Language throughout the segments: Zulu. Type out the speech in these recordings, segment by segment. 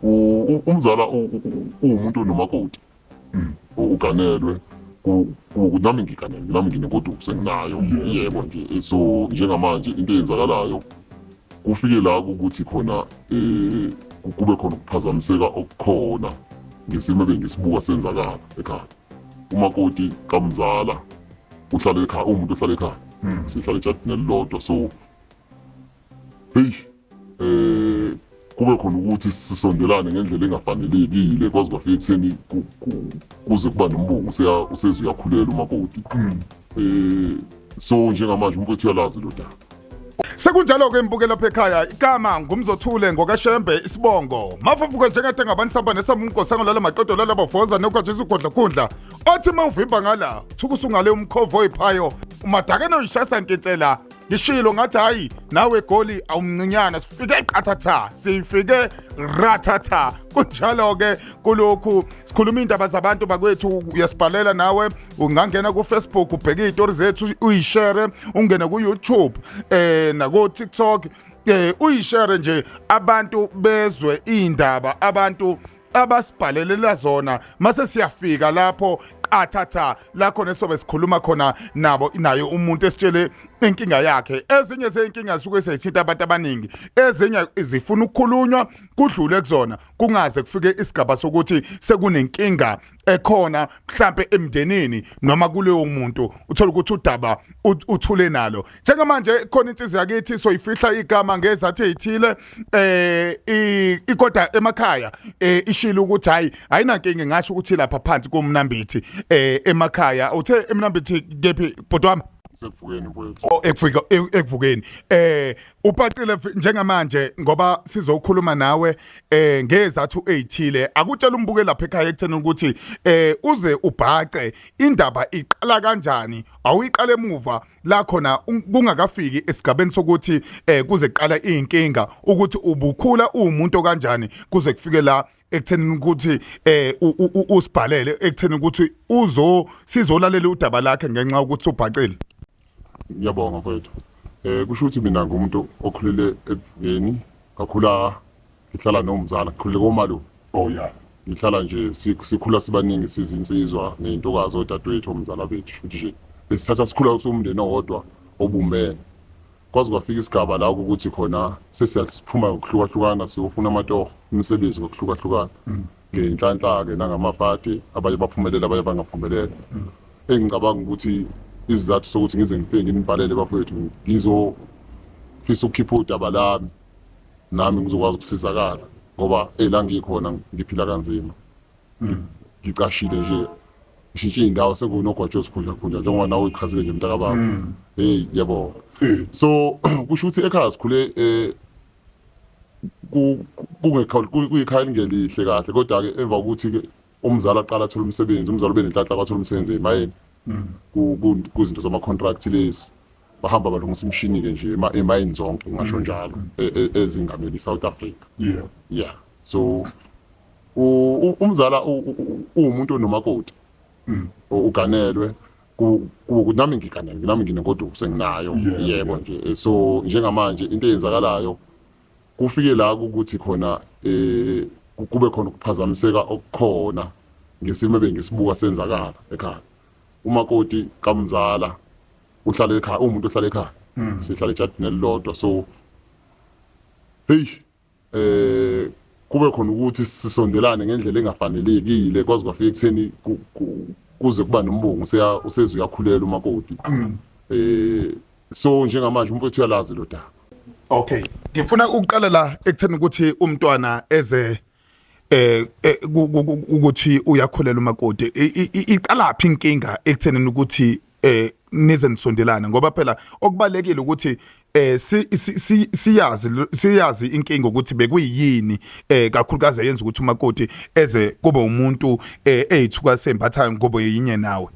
Umzala uwumuntu onomakoti uganelwe nami ngiganelwe, nami nginengoduko senginayo, yebo nje. So njengamanje into eyenzakalayo kufike la ukuthi khona kube khona ukuphazamiseka okukhona ngesimo ebengisibuka senzakala ekhaya. Umakoti kamzala uhlala ekhaya, uwumuntu ohlala ekhaya, sihlala ejadini elilodwa. So hey, kube khona ukuthi sisondelane ngendlela engafanelekile, kwaze kwafika ekutheni kuze kuba nombungu, useze uyakhulela umakoti. So njengamanje umfowethu uyalazi lo daba. Sekunjalo-ke imbuke lapha ekhaya, igama ngumzothule ngokaShembe, isibongo mafufuka njengade ngabanisamba nesamumgosango lala maqedo lala bofoza nokajisa ugodla khundla othi uma uvimba ngala thuka usungale umkhovo oyiphayo umadakene oyishasa nkinsela. Ngishilo ngathi hayi nawe goli awumncinyana, sifike qathatha, sifike rathatha. Kunjalo-ke kulokhu sikhuluma iy'ndaba zabantu bakwethu. Uyasibhalela nawe, ungangena ku-Facebook ubheke iy'tori zethu uyishere, ungene ku-YouTube nako-TikTok uyishere nje, abantu bezwe iy'ndaba abantu abasibhalelela zona. Mase siyafika lapho qathatha la khona esobe sikhuluma khona nabo, naye umuntu esitshele inkinga yakhe. Ezinye zey'nkinga zisuke seyithinta abantu abaningi, ezinye zifuna ukukhulunywa kudlule kuzona, kungaze kufike isigaba sokuthi sekunenkinga ekhona mhlampe emndenini noma kuleyo muntu, uthola ukuthi udaba uthule nalo. Njengamanje khona insizwa yakithi, soyifihla igama ngezathi ezithile, ikoda emakhaya, ishilo ukuthi hayi ayinankinga, ngasho ukuthi lapha phansi koMnambithi emakhaya. Uthe eMnambithi kephi, bhuti wami? Sekuvukeni, mfowethu. Oh, ekufika ekuvukeni upaqile njengamanje ngoba sizokhuluma nawe ngezathu ezithile. Akutshela umbuke lapha ekhaya ekutheni ukuthi uze ubhace, indaba iqala kanjani, awuyiqala emuva la khona kungakafiki esigabeni sokuthi kuze kuqala inkinga, ukuthi ubukhula uwumuntu kanjani kuze kufike la ekutheni ukuthi usibhalele, ekutheni ukuthi uzo sizolalela udaba lakhe ngenxa yokuthi ubhacile. Ngiyabonga, mfowethu. Kusho ukuthi mina ngumuntu okhulele ekuvukeni, ngakhula ngihlala nomzala, ngikhulele komalume. Ngihlala nje sikhula sibaningi, sizinsizwa ney'ntokazi, odadewethu, omzala bethu. Shuthi nje besithatha sikhula siwumndeni owodwa obumbene. Kwaze kwafika isigaba la ukuthi khona sesiyaphuma ngokuhlukahlukana, siyofuna amatoho, imisebenzi ngokuhlukahlukana. Ngenhlanhla-ke nangamabhadi, abanye baphumelela, abanye bangaphumelela. Engicabanga ukuthi isizathu sokuthi ngize ngifike nginibhalele, bafowethu, ngizofisa ukukhipha udaba lami, nami ngizokwazi ukusizakala ngoba la ngikhona ngiphila kanzima. Ngicashile nje, ngishintshe iy'ndawo, sekunogwatsho sikhundla khundla njengoba nawe uyichazile nje, mntakababa. Hey, yebo. So kusho ukuthi ekhaya sikhule kungekho kuyikhaya elingelihle kahle, kodwa-ke emva kokuthi-ke umzali aqala athole umsebenzi, umzali ube nenhlanhla kwathola umsebenzi emayeni kuzinto zama-contract lezi, bahamba balungisa imishini-ke nje emayini zonke, ngingasho njalo, ezingamele i-South Africa. Yeah, so umzala uwumuntu onomakoti uganelwe, nami ngiganelwe, nami nginengoduko senginayo, yebo nje. So njengamanje into eyenzakalayo kufike la ukuthi khona kube khona ukuphazamiseka okukhona ngesimo ebengisibuka senzakala ekhaya. Umakoti kamzala uhlala ekhaya, uwumuntu ohlala ekhaya, sihlala ejadini elilodwa. So hey, kube khona ukuthi sisondelane ngendlela engafanelekile, kwaze kwafika ekutheni kuze kuba nombungu, useze uyakhulela umakoti. So njengamanje umfowethu uyalazi lo daba. Okay, ngifuna ukuqala la ekutheni ukuthi umntwana eze ukuthi uyakhulela umakoti. Iqalaphi inkinga ekuthenini ukuthi nize nisondelane? Ngoba phela okubalekile ukuthi siyazi inkinga ukuthi bekuyini, kakhulukazi eyenza ukuthi umakoti eze kube umuntu eyithuka sembatha ngoba yinye nawe.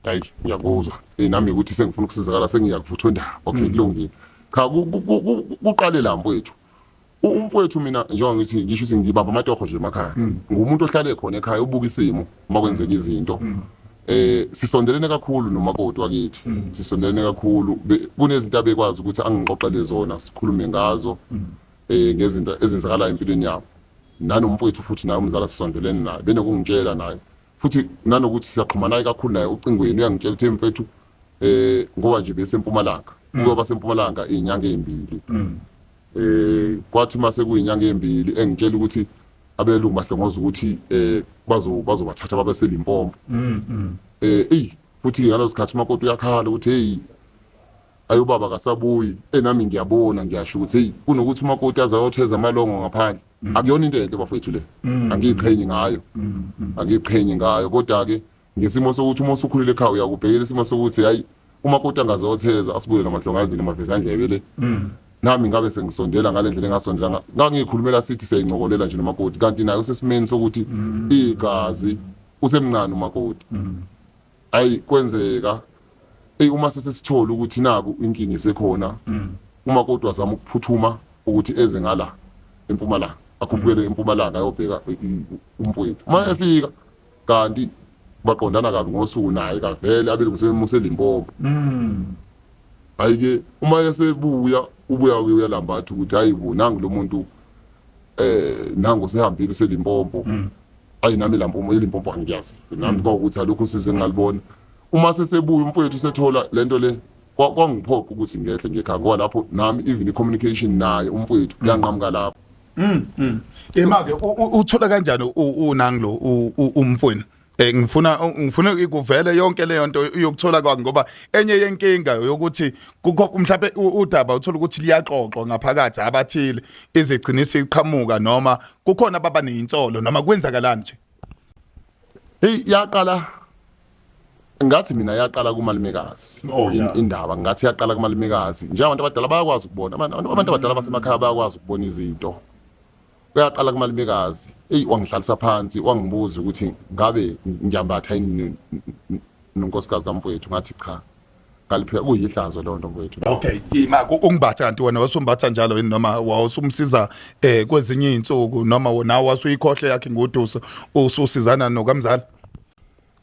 Hayi, ngiyakuzwa. Nami ukuthi sengifuna ukusizakala, sengiyakuvuthwa indaba. Okay, kulungile. Cha, kuqale la, mfowethu. Umfowethu mina njengoba ngithi ngisho ukuthi ngibamba amatoho nje emakhaya, ngumuntu ohlale khona ekhaya, ubuka isimo uma kwenzeka izinto. Sisondelene kakhulu nomakoti wakithi, sisondelene kakhulu. Kunezinto abekwazi ukuthi angixoxele zona, sikhulume ngazo ngezinto ezenzakalayo empilweni yabo. Nanomfowethu futhi naye umzala sisondelene naye, benokungitshela naye futhi nanokuthi siyaxhumana kakhulu naye ucingweni, uyangitshela ukuthi mfethu ngoba nje besempumalanga, ukuba sempumalanga izinyanga ezimbili. Kwathi mase kuyinyanga ezimbili engitshela ukuthi abelungu bahlongoza ukuthi bazobathatha babe seLimpopo. Eyi futhi ngaleso sikhathi umakoti uyakhala ukuthi hey ayobaba kasabuyi, enami ngiyabona ngiyasho ukuthi hey kunokuthi umakoti aze ayotheza amalongo ngaphandle. Akuyona into enhle bafowethu le, angiyiqhenyi ngayo, angiyiqhenyi ngayo. Kodwa-ke ngesimo sokuthi uma usukhulile ekhaya uyakubhekela isimo sokuthi hayi umakoti angaze ayotheza asibuye namahlongandlini amavezandlebe le, nami ngabe sengisondela ngale ndlela engasondela. Ngangiyikhulumela sithi siyayincokolela nje nomakoti, kanti naye usesimeni sokuthi igazi usemncane umakoti. Ayi kwenzeka eyi uma sesesithola ukuthi naku inkinga isekhona, umakoti wazama ukuphuthuma ukuthi eze ngala empumalanga, akhuphukele empumalanga ayobheka umfowethu. Uma efika kanti baqondana kabi ngosuku naye kavele abelungu sebemuse eLimpopo. Hayi-ke uma esebuya ubuya uyalambatha ukuthi hayi bo nangu lo muntu nangu sehambile useLimpopo. Ayi nami lampopo eLimpopo angiyazi nami, kwawukuthi alukho usizo engingalibona. Uma sesebuya umfowethu usethola lento le, kwangiphoqa ukuthi ngehle ngekhaya, ngoba lapho nami even i-communication naye umfowethu yanqamuka lapho. Ema-ke uthola kanjani unanglo umfowenu? Ngifuna ikuvele yonke leyo nto yokuthola kwakhe, ngoba enye yenkinga yokuthi kukho mhlawumbe udaba uthola ukuthi liyaxoxwa ngaphakathi abathile izigcina isiqhamuka, noma kukhona ababa neyinsolo, noma kwenzakalani nje. Hey yaqala ngathi mina yaqala kumalumekazi. Indaba ngathi yaqala kumalumekazi. Njengabantu abadala bayakwazi ukubona, abantu abadala basemakhaya bayakwazi ukubona izinto. Uyaqala kumalumekazi, eyi wangihlalisa phansi wangibuza ukuthi ngabe ngiyambatha yini nonkosikazi kamfowethu, ngathi cha. Ngaliphika kuyihlazo leyo nto mfowethu. Okay, ima ungibatha kanti wena wasumbatha njalo yini, noma wawusumsiza kwezinye izinsuku, noma nawe wasuyikhohle yakhe ngoduso ususizana nokamzala?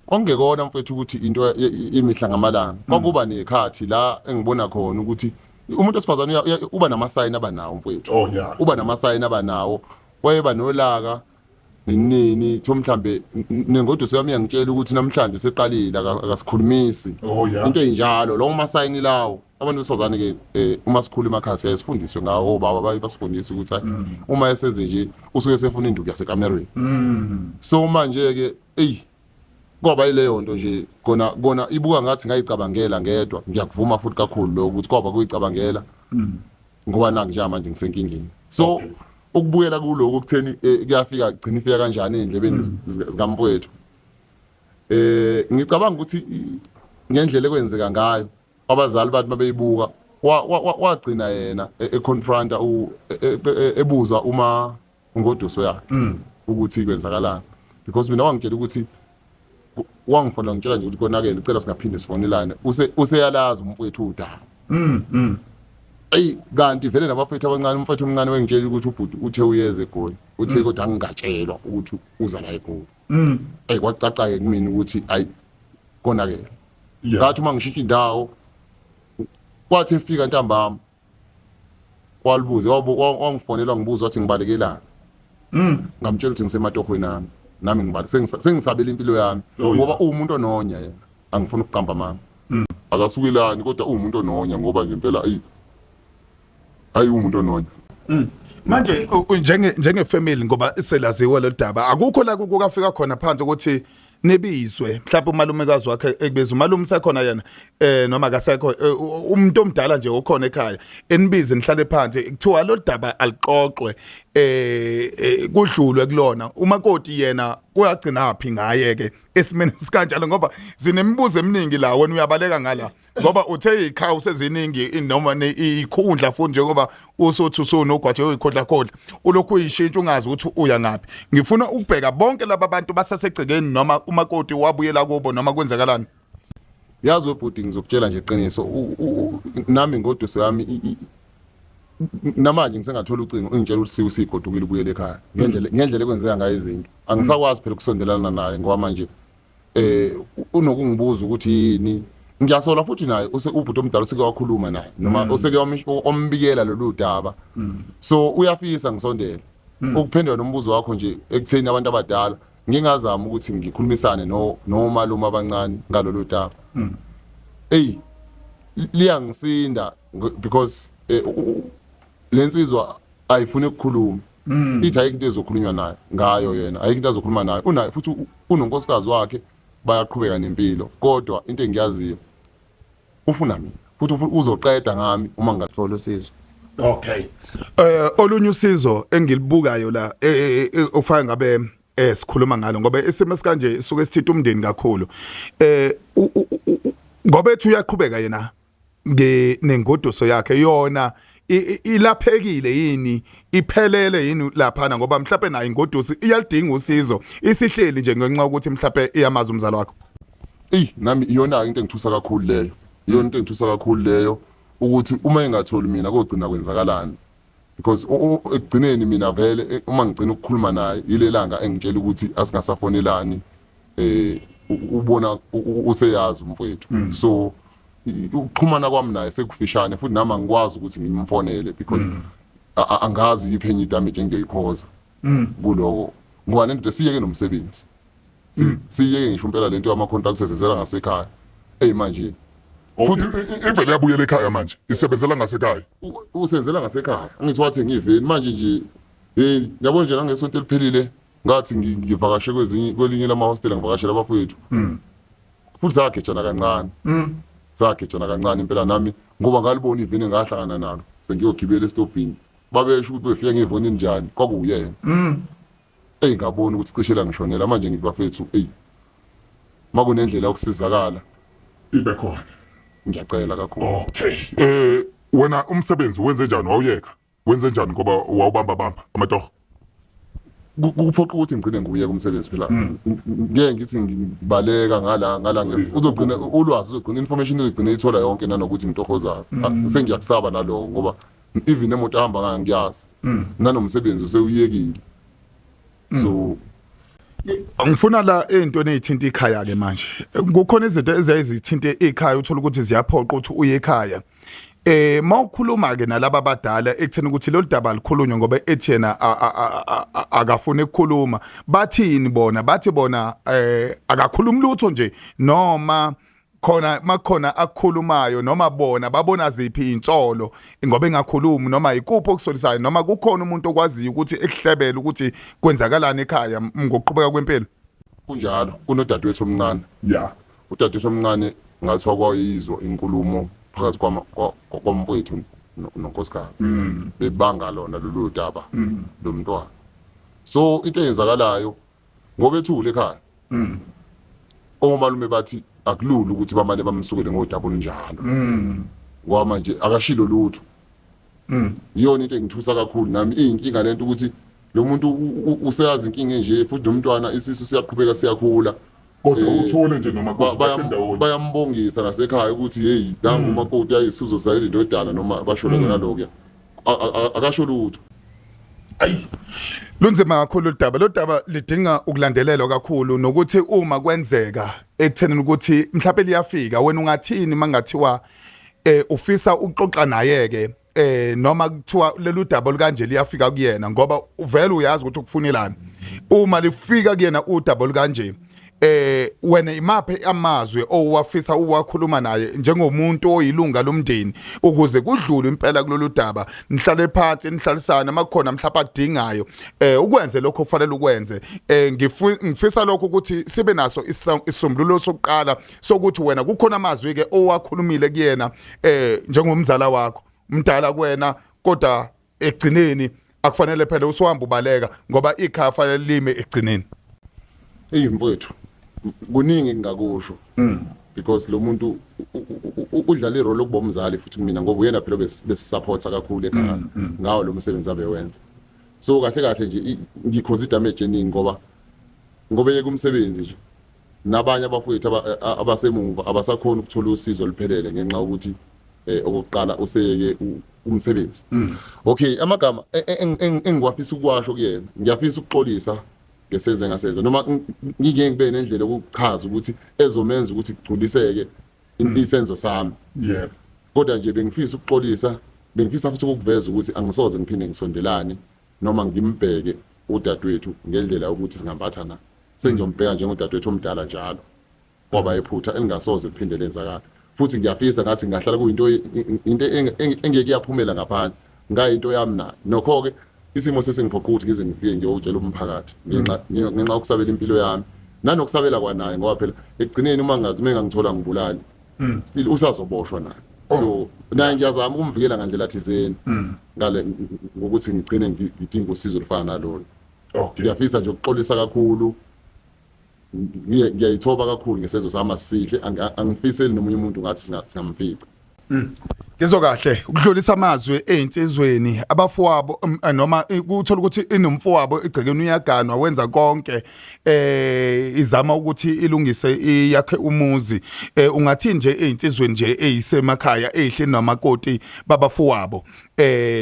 Kwakungekona mfowethu ukuthi into imihla ngamalanga, kwakuba nekhathi la engibona khona ukuthi umuntu wesifazane uba namasayini abanawo mfowethu. Uba namasayini abanawo, wayeba nolaka nini thiwa mhlambe nengoduso yami iyangitshela ukuthi namhlanje useqalile akasikhulumisi. Into eyinjalo lawo masayini lawo. Abantu besifazane ke uma sikhula emakhaya siyaye sifundiswe ngawo, obaba baye basifundise ukuthi hayi uma esenze nje usuke esefuna induku yasekamerweni. So manje ke eyi kwaba yileyo nto nje, kona kona ibuka ngathi ngayicabangela ngedwa. Ngiyakuvuma futhi kakhulu lokho ukuthi kwaba kuyicabangela, ngoba naku njengamanje ngisenkingeni. So ukubuyela kuloko kutheni kuyafika gcina ifika kanjani ey'ndlebeni zikamfowethu, ngicabanga ukuthi ngendlela ekwenzeka ngayo abazali bathi babeyibuka, wagcina yena econfronta ebuza uma ungoduso yakhe ukuthi kwenzakalani, because mina wangitshela ukuthi wangifonela ngitshela nje ukuthi konakele, ucela singaphinde sifonelane, useyalazi umfowethu udaba. Eyi kanti vele nabafowethu abancane, umfowethu omncane wengitshela ukuthi ubhuti uthe uyeza eGoli, uthe kodwa angingatshelwa ukuthi uza la eGoli. Eyi kwacaca-ke kumina ukuthi ayi konakele. Ngathi uma ngishintsha indawo, kwathi efika ntambama walibuze wangifonela ngibuza wathi ngibalekelani. Ngamtshela ukuthi ngisematohweni ami, nami ngibale sengisabela impilo yami, ngoba uwumuntu ononya yena, angifuni ukuqamba amanga. Akasukelani kodwa uwumuntu ononya, ngoba nje impela ayi hayi uwumuntu ononya. Manje njenge family, ngoba selaziwa lolu daba, akukho la kukafika khona phansi ukuthi nibizwe mhlawumbe umalumekazi wakhe ekubizwa, umalume sekhona yena noma akasekho, umuntu omdala nje okhona ekhaya, enibize nihlale phansi kuthiwa lolu daba alixoxwe, kudlulwe kulona. Umakoti yena kuyagcina phi ngaye ke esimeni sikanjalo, ngoba zinemibuzo eminingi la, wena uyabaleka ngala ngoba uthe izikhawu seziningi noma ikhundla futhi, njengoba usothi usunogwaje uyikhondla khondla ulokhu uyishintsha ungazi ukuthi uya ngaphi. Ngifuna ukubheka bonke laba bantu basasegcekeni, noma umakoti wabuyela kubo, noma kwenzakalani. Yazi webhuti, ngizokutshela nje iqiniso, nami ngoduso yami namanje ngisengathola ucingo ungitshela ukuthi siwe sigodukile ubuyele ekhaya. Ngendlela ekwenzeka ngayo izinto angisakwazi phela ukusondelana naye, ngoba manje unokungibuza ukuthi yini. Ngiyasola futhi naye ubhuti omdala useke wakhuluma naye noma useke wambikela lolu daba, so uyafisa ngisondele. Ukuphendula nombuzo wakho nje ekutheni abantu abadala ngingazama ukuthi ngikhulumisane no nomalume abancane ngalolu daba. Ey, liyangisinda because lensizwa ayifuni ukukhuluma. Ithi ayikho into ezokhulunywa nayo ngayo yena, ayikho into azokhuluma nayo. Unayo futhi unonkosikazi wakhe, bayaqhubeka nempilo, kodwa into engiyaziyo ufuna mina futhi uzoqeda ngami uma ngingathola usizo. Okay. Olunye usizo engilibukayo la ofaka ngabe sikhuluma ngalo, ngoba isimo esikanje isuke sithinta umndeni kakhulu. Ngoba ethi uyaqhubeka yena nge nengoduso yakhe, yona ilaphekile yini, iphelele yini laphana? Ngoba mhlawumbe nayo ingoduso iyalidinga usizo, isihleli nje ngenxa yokuthi mhlawumbe iyamazi umzali wakho. Eyi, nami iyona into engithusa kakhulu leyo, iyona into engithusa kakhulu leyo, ukuthi uma engatholi mina kogcina kwenzakalani, because ekugcineni mina vele uma ngigcina ukukhuluma naye yilelanga engitshela ukuthi asingasafonelani, ubona useyazi umfowethu. So ukuxhumana kwami naye sekufishane, futhi nami angikwazi ukuthi ngimfonele because angazi yiphi enye idamage engiyoyikhoza kuloko, ngoba lento siyeke nomsebenzi, siyeke ngisho impela lento yama-contract sesenzela ngasekhaya. Eyi, manje futhi ivele yabuyela ekhaya manje, isebenzela ngasekhaya. Usenzela ngasekhaya, angithi wathenga iveni manje nje. Hey, yabo nje, nangesonto eliphelile ngathi ngivakashe kwezinye kwelinye lamahostela, ngivakashela abafowethu, futhi sagejana kancane, sagejana kancane impela nami, ngoba ngalibona iveni engahlangana nalo sengiyogibela esitobhini, babesho ukuthi befike ngevoni njani, kwakuwuyena. Eyi, ngabona ukuthi cishe la ngishonela manje. Ngithi bafethu, eyi, makunendlela yokusizakala ibe khona, ngiyacela kakhulu. Okay, wena umsebenzi wenze njani? Wawuyeka, wenze njani, ngoba wawubamba bamba amatoho? Kuphoqa ukuthi ngigcine ngiyeka umsebenzi phela. Ngeke ngithi ngibaleka ngala ngala, uzogcina ulwazi, uzogcina information, uzogcina ithola yonke, nanokuthi ngitohozayo. Sengiyakusaba naloko, ngoba even nemoto ahamba ngayo ngiyazi, nanomsebenzi usewuyekile, so Ngifuna la ey'ntweni ey'thinta ikhaya-ke manje. Kukhona izinto eziyaye zithinte ikhaya, uthola ukuthi ziyaphoqa ukuthi uye ekhaya. Mawukhuluma ke nalaba abadala ekutheni ukuthi lolu daba likhulunywe, ngoba ethi yena akafuni ukukhuluma, bathini bona? Bathi bona akakhulumi lutho nje, noma khona makhona akukhulumayo, noma bona babona ziphi insolo ngoba engakhulumi, noma ikuphi okusolisayo, noma kukhona umuntu okwaziyo ukuthi ekuhlebele ukuthi kwenzakalani ekhaya ngokuqhubeka kwempilo? Kunjalo, kunodadewethu omncane. Udadewethu omncane ngathiwa kwayizwa inkulumo phakathi kwamfowethu nonkosikazi bebanga lona lolu daba lomntwana. So into eyenzakalayo, ngoba ethule ekhaya, omalume bathi akulula ukuthi bamane bamsukele ngodaba olunjalo, ngoba manje akashilo lutho. Iyona into engithusa kakhulu nami, iyinkinga lento ukuthi lo muntu useyazi inkinga enje, futhi nomntwana isisu siyaqhubeka siyakhula. Kodwa uthole nje noma ndawonye. Bayambongisa nasekhaya ukuthi hey, nangu umakoti ayisuzo zalela indodana, noma basho lokho nalokuya. Akasho lutho. Ayi, lunzima kakhulu udaba. Lo daba lidinga ukulandelelwa kakhulu, nokuthi uma kwenzeka ekuthenini ukuthi mhlawumbe liyafika, wena ungathini mangathiwa ufisa ukuxoxa naye ke, noma kuthiwa lelu daba olukanje liyafika kuyena, ngoba uvele uyazi ukuthi ukufunelani uma lifika kuyena udaba olukanje? Wena imaphi amazwi owafisa uwakhuluma naye njengomuntu oyilunga lomndeni ukuze kudlule impela kulolu daba, nihlale phansi nihlalisane, makukhona mhlawumbe akudingayo ukwenze lokho kufanele ukwenze? Ngifisa lokho ukuthi sibe naso isisombululo sokuqala sokuthi wena kukhona amazwi ke owakhulumile kuyena njengomzala wakho, mdala kuwena, kodwa ekugcineni akufanele phela usuhamba ubaleka, ngoba ikhaya fanele lime ekugcineni. Eyi mfowethu, kuningi engingakusho because lo muntu udlala irole yokuba umzali futhi kumina, ngoba uyena phela besisupporta kakhulu ekhaya ngawo lo msebenzi abewenza. So kahle kahle nje ngikhoza idamage eningi, ngoba eyeka umsebenzi nje, nabanye abafowethu abasemuva abasakhona ukuthola usizo oluphelele ngenxa yokuthi okokuqala useyeke umsebenzi. Okay, amagama engiwafisa ukuwasho kuyena, ngiyafisa ukuxolisa ngesenze ngasenza, noma ngingeke ngibe nendlela yokuchaza ukuthi ezomenza ukuthi kugculiseke isenzo sami, kodwa nje bengifisa ukuxolisa, bengifisa futhi ukuveza ukuthi angisoze ngiphinde ngisondelane. noma ngimbheke udadewethu ngendlela yokuthi singambatha na. Sengiyombheka njengodadewethu omdala njalo. Kwaba iphutha elingasoze liphinde lenzakala. Futhi ngiyafisa ngathi ngingahlala kuyinto into engeke yaphumela ngaphandle. Ngayinto yami nayo. Nokho-ke isimo sesingiphoqa ukuthi ngize ngifike ngiyowutshela umphakathi ngenxa yokusabela impilo yami nanokusabela kwanaye ngoba phela ekugcineni uma ngathi uma engangithola ngibulali still usazoboshwa naye. So naye ngiyazama ukumvikela ngandlela thizeni ngale ngokuthi ngigcine ngidinga usizo olufana nalolu. Ngiyafisa nje ukuxolisa kakhulu. Ngiyayithoba kakhulu ngesenzo sami asihle, angifiseli nomunye umuntu ngathi singamfica. Ngizwa kahle ukudlulisa amazwi ezinsizweni abafowabo noma kuthola ukuthi inomfowabo egcekeni uyaganwa wenza konke izama ukuthi ilungise iyakhe umuzi. Ungathi nje ezinsizweni nje ezisemakhaya ezihle namakoti babafowabo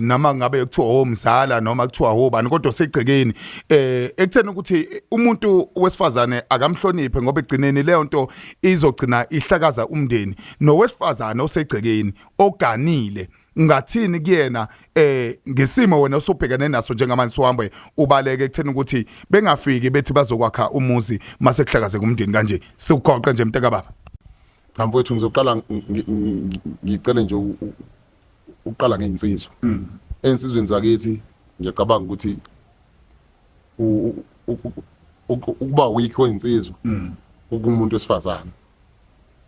noma ngabe kuthiwa omzala noma kuthiwa obani kodwa segcekeni ekutheni ukuthi umuntu wesifazane akamhloniphe ngoba egcineni leyo nto izogcina ihlakaza umndeni. Nowesifazane osegcekeni oganile ungathini kuyena ngesimo wena osubhekene naso njengamanje sihambe ubaleke ekutheni ukuthi bengafiki bethi bazokwakha umuzi mase kuhlakazeka umndeni kanje? Siwugoqe nje mntaka baba. Cha mfowethu, ngizoqala ngicele nje ukuqala ngey'nsizwa. Ey'nsizweni zakithi ngiyacabanga ukuthi ukuba weak kwey'nsizwa kukumuntu wesifazane.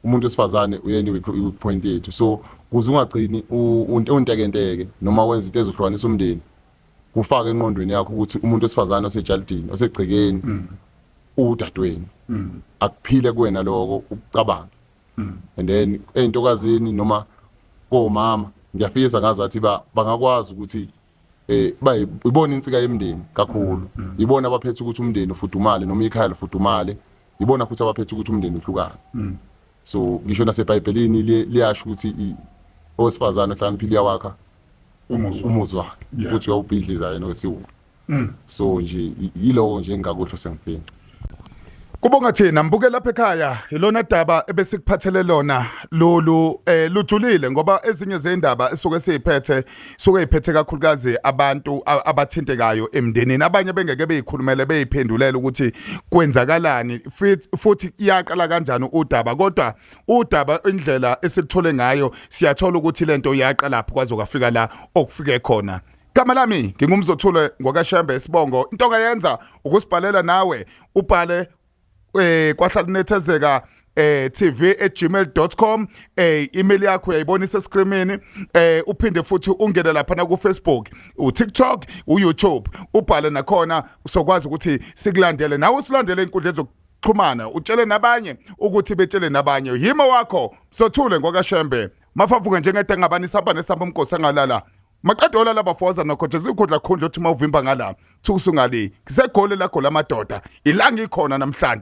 Umuntu wesifazane uyena i-weak point yethu. So kuze ungagcini untekenteke noma wenza into ezohlukanisa umndeni, kufake engqondweni yakho ukuthi umuntu wesifazane osejalidini osegcekeni udadewenu. Akuphile kuwena lokho ukucabanga. And then ey'ntokazini noma komama ngiyafisa ngazathi bangakwazi ukuthi ibona insika yemndeni kakhulu. Ibona abaphethe ukuthi umndeni ufudumale noma ikhaya lifudumale. Ibona futhi abaphethe ukuthi umndeni uhlukane. So ngisho naseBhayibhelini liyasho ukuthi owesifazane ohlakaniphile uyawakha umuzi wakhe futhi uyawubhidliza yena owesiwula. So nje yiloko nje engingakusho sengifika. Kubonga thina mbuke lapha ekhaya, ilona daba ebesikuphathele lona lolu lujulile ngoba ezinye zendaba esuke siyiphethe suke iphethe kakhulukazi abantu abathintekayo emndenini, abanye bengeke beyikhulumele beyiphendulele ukuthi kwenzakalani futhi iyaqala kanjani udaba. Kodwa udaba indlela esikuthole ngayo siyathola ukuthi lento iyaqala lapho kwaze kwafika la okufike khona. Gama lami ngingumzothule ngokaShembe isibongo. Into ongayenza ukusibhalela nawe ubhale kwahlalinethezeka tv@gmail.com, email yakho uyayibona escreenini. Uphinde futhi ungene lapha na ku Facebook, u TikTok, u YouTube, ubhale nakhona usokwazi ukuthi sikulandele nawe, usilandele inkundla zokuxhumana, utshele nabanye ukuthi betshele nabanye. Yimo wakho Sothule ngokaShembe mafavuke njengede ngabani samba nesamba umkhosi angalala maqedola labafoza nokho nje zikhundla khundla uthi mawuvimba ngala thukusungali ngisegoli lakho lamadoda ilanga ikhona namhlanje.